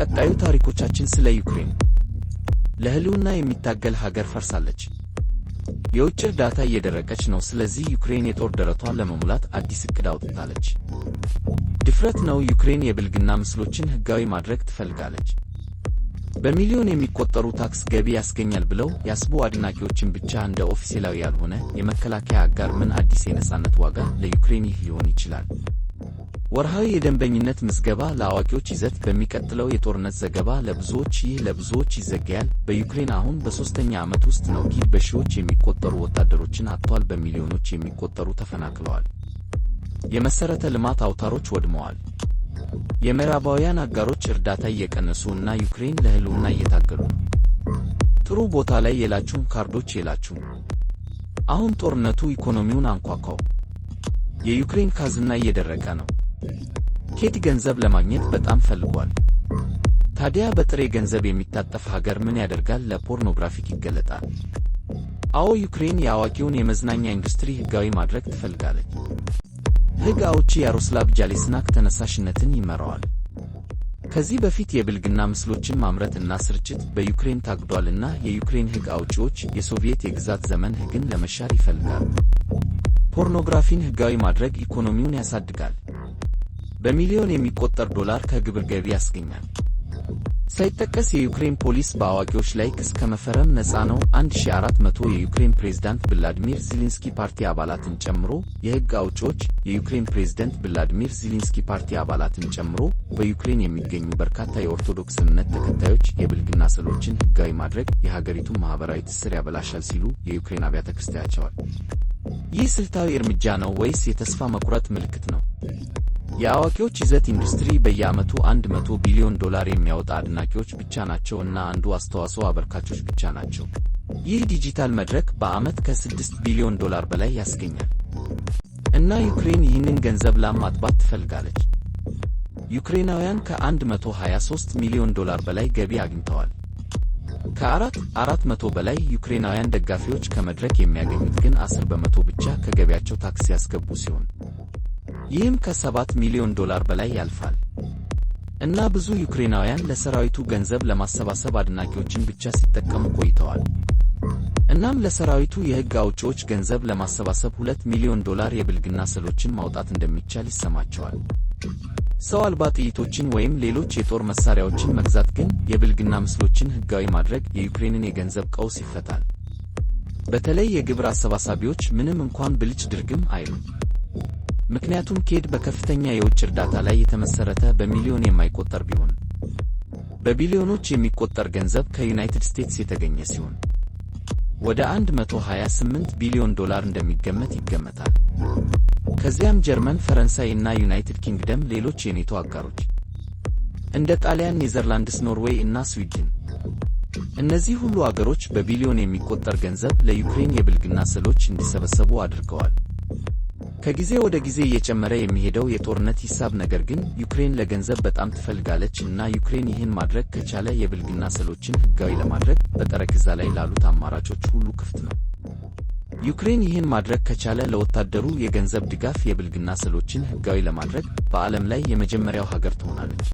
ቀጣዩ ታሪኮቻችን ስለ ዩክሬን። ለህልውና የሚታገል ሀገር ፈርሳለች። የውጭ እርዳታ እየደረቀች ነው። ስለዚህ ዩክሬን የጦር ደረቷን ለመሙላት አዲስ ዕቅድ አውጥታለች። ድፍረት ነው። ዩክሬን የብልግና ምስሎችን ህጋዊ ማድረግ ትፈልጋለች። በሚሊዮን የሚቆጠሩ ታክስ ገቢ ያስገኛል ብለው ያስቡ አድናቂዎችን ብቻ እንደ ኦፊሴላዊ ያልሆነ የመከላከያ አጋር። ምን አዲስ የነጻነት ዋጋ ለዩክሬን ይህ ሊሆን ይችላል? ወርሃዊ የደንበኝነት ምዝገባ ለአዋቂዎች ይዘት። በሚቀጥለው የጦርነት ዘገባ ለብዙዎች ይህ ለብዙዎች ይዘገያል። በዩክሬን አሁን በሦስተኛ ዓመት ውስጥ ነው። ኪቭ በሺዎች የሚቆጠሩ ወታደሮችን አጥቷል። በሚሊዮኖች የሚቆጠሩ ተፈናቅለዋል። የመሠረተ ልማት አውታሮች ወድመዋል። የምዕራባውያን አጋሮች እርዳታ እየቀነሱ እና ዩክሬን ለህልውና እየታገሉ ነው። ጥሩ ቦታ ላይ የላችሁም፣ ካርዶች የላችሁም። አሁን ጦርነቱ ኢኮኖሚውን አንኳኳው። የዩክሬን ካዝና እየደረቀ ነው። ኬት ገንዘብ ለማግኘት በጣም ፈልጓል። ታዲያ በጥሬ ገንዘብ የሚታጠፍ ሀገር ምን ያደርጋል? ለ pornographic ይገለጣል። አዎ፣ ዩክሬን የአዋቂውን የመዝናኛ ኢንዱስትሪ ሕጋዊ ማድረግ ትፈልጋለች። ሕግ አውጪ ያሮስላቭ ጃሌስናክ ተነሳሽነትን ይመራዋል። ከዚህ በፊት የብልግና ምስሎችን ማምረት እና ስርጭት በዩክሬን ታግዷል እና የዩክሬን ሕግ አውጪዎች የሶቪየት የግዛት ዘመን ሕግን ለመሻር ይፈልጋሉ። ፖርኖግራፊን ሕጋዊ ማድረግ ኢኮኖሚውን ያሳድጋል። በሚሊዮን የሚቆጠር ዶላር ከግብር ገቢ ያስገኛል። ሳይጠቀስ የዩክሬን ፖሊስ በአዋቂዎች ላይ ክስ ከመፈረም ነፃ ነው። 1400 የዩክሬን ፕሬዝዳንት ቭላዲሚር ዜሌንስኪ ፓርቲ አባላትን ጨምሮ የሕግ አውጪዎች የዩክሬን ፕሬዝደንት ቭላዲሚር ዜሌንስኪ ፓርቲ አባላትን ጨምሮ በዩክሬን የሚገኙ በርካታ የኦርቶዶክስ እምነት ተከታዮች የብልግና ስዕሎችን ሕጋዊ ማድረግ የሀገሪቱን ማኅበራዊ ትስስር ያበላሻል ሲሉ የዩክሬን አብያተ ክርስቲያናቸዋል። ይህ ስልታዊ እርምጃ ነው ወይስ የተስፋ መቁረጥ ምልክት ነው? የአዋቂዎች ይዘት ኢንዱስትሪ በየዓመቱ 100 ቢሊዮን ዶላር የሚያወጣ አድናቂዎች ብቻ ናቸው እና አንዱ አስተዋጽኦ አበርካቾች ብቻ ናቸው። ይህ ዲጂታል መድረክ በዓመት ከ6 ቢሊዮን ዶላር በላይ ያስገኛል። እና ዩክሬን ይህንን ገንዘብ ላም ማጥባት ትፈልጋለች። ዩክሬናውያን ከ123 ሚሊዮን ዶላር በላይ ገቢ አግኝተዋል። ከ4,400 በላይ ዩክሬናውያን ደጋፊዎች ከመድረክ የሚያገኙት ግን 10% ብቻ ከገቢያቸው ታክስ ያስገቡ ሲሆን፣ ይህም ከ7 ሚሊዮን ዶላር በላይ ያልፋል። እና ብዙ ዩክሬናውያን ለሰራዊቱ ገንዘብ ለማሰባሰብ አድናቂዎችን ብቻ ሲጠቀሙ ቆይተዋል። እናም ለሰራዊቱ የሕግ አውጪዎች ገንዘብ ለማሰባሰብ 2 ሚሊዮን ዶላር የብልግና ስዕሎችን ማውጣት እንደሚቻል ይሰማቸዋል። ሰው አልባ ጥይቶችን ወይም ሌሎች የጦር መሳሪያዎችን መግዛት ግን የብልግና ምስሎችን ሕጋዊ ማድረግ የዩክሬንን የገንዘብ ቀውስ ይፈታል። በተለይ የግብር አሰባሳቢዎች ምንም እንኳን ብልጭ ድርግም አይሉም። ምክንያቱም ኬድ በከፍተኛ የውጭ እርዳታ ላይ የተመሰረተ በሚሊዮን የማይቆጠር ቢሆን በቢሊዮኖች የሚቆጠር ገንዘብ ከዩናይትድ ስቴትስ የተገኘ ሲሆን ወደ 128 ቢሊዮን ዶላር እንደሚገመት ይገመታል። ከዚያም ጀርመን፣ ፈረንሳይ እና ዩናይትድ ኪንግደም፣ ሌሎች የኔቶ አጋሮች እንደ ጣሊያን፣ ኔዘርላንድስ፣ ኖርዌይ እና ስዊድን። እነዚህ ሁሉ አገሮች በቢሊዮን የሚቆጠር ገንዘብ ለዩክሬን የብልግና ስዕሎች እንዲሰበሰቡ አድርገዋል። ከጊዜ ወደ ጊዜ እየጨመረ የሚሄደው የጦርነት ሂሳብ። ነገር ግን ዩክሬን ለገንዘብ በጣም ትፈልጋለች እና ዩክሬን ይህን ማድረግ ከቻለ የብልግና ስዕሎችን ሕጋዊ ለማድረግ በጠረጴዛ ላይ ላሉት አማራጮች ሁሉ ክፍት ነው። ዩክሬን ይህን ማድረግ ከቻለ ለወታደሩ የገንዘብ ድጋፍ የብልግና ስዕሎችን ሕጋዊ ለማድረግ በዓለም ላይ የመጀመሪያው ሀገር ትሆናለች።